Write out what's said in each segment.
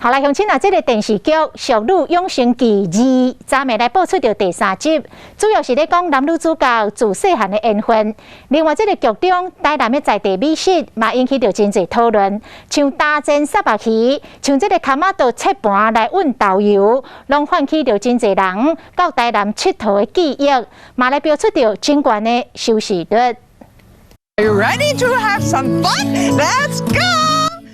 好來，鄉親啊，這個電視劇《淑女養成記二》昨暝來播出著第三集，主要是咧講男女主角自細漢的緣分。另外，這個劇中台南的在地美食嘛引起著真濟討論，像大煎虱目魚，像這個卡瑪桌切盤來塭豆油，攏喚起著真濟人到台南𨑨迌的記憶，嘛來標出著真懸的收視率。 Are you ready to have some fun? Let's go!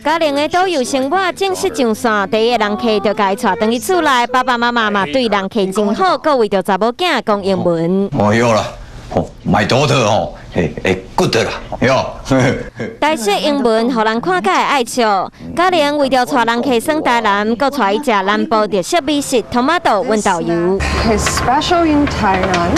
嘉玲的導遊生活正式上線，第一个人客就共伊帶轉去厝內，爸爸媽媽嘛對人客真好，閣為著查某囝講英文。哦喲啦，哦，my daughter 哦，會會 good 啦，喲。台式英文，予人看甲會愛笑。嘉玲為著帶人客耍台南，閣帶伊食南部特色美食トマト塭豆油。 It's special in Tainan.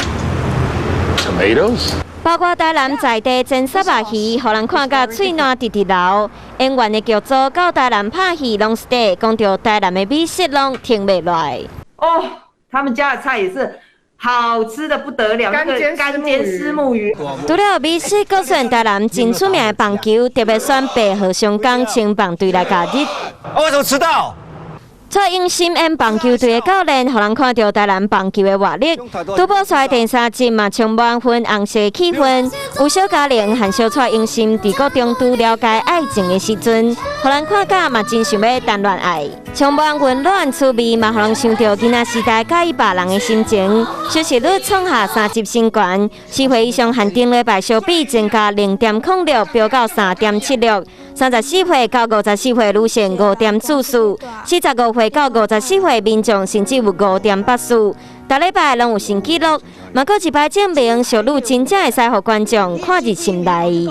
Tomatoes? 包括台南在地煎虱目魚，予人看甲喙瀾直直流。演員的劇組到台南拍戲，攏是咧講著台南的美食，攏停袂落來。哦，他們家的菜也是好吃的不得了，那個乾煎虱目魚。除了美食，閣選台南真出名的棒球，特別選白河雙江青棒隊來加入。我為什麼遲到？蔡英心演棒球隊的教練，予人看著台南棒球的活力。拄播出來第三集嘛，充滿粉紅色氣氛。有小嘉玲和小蔡英心佇國中拄了解愛情的時陣，予人看甲嘛真想欲談戀愛。充滿溫暖趣味，嘛予人想著囡仔時代佮意別人的心情。收視率創下三集新高，4歲以上和頂禮拜相比增加0.06，飆到3.76。34歲到54歲女性5.44，45歲到54歲民眾甚至有5.84，逐禮拜攏有新紀錄，嘛閣一擺證明淑女真正會使予觀眾看佇心內。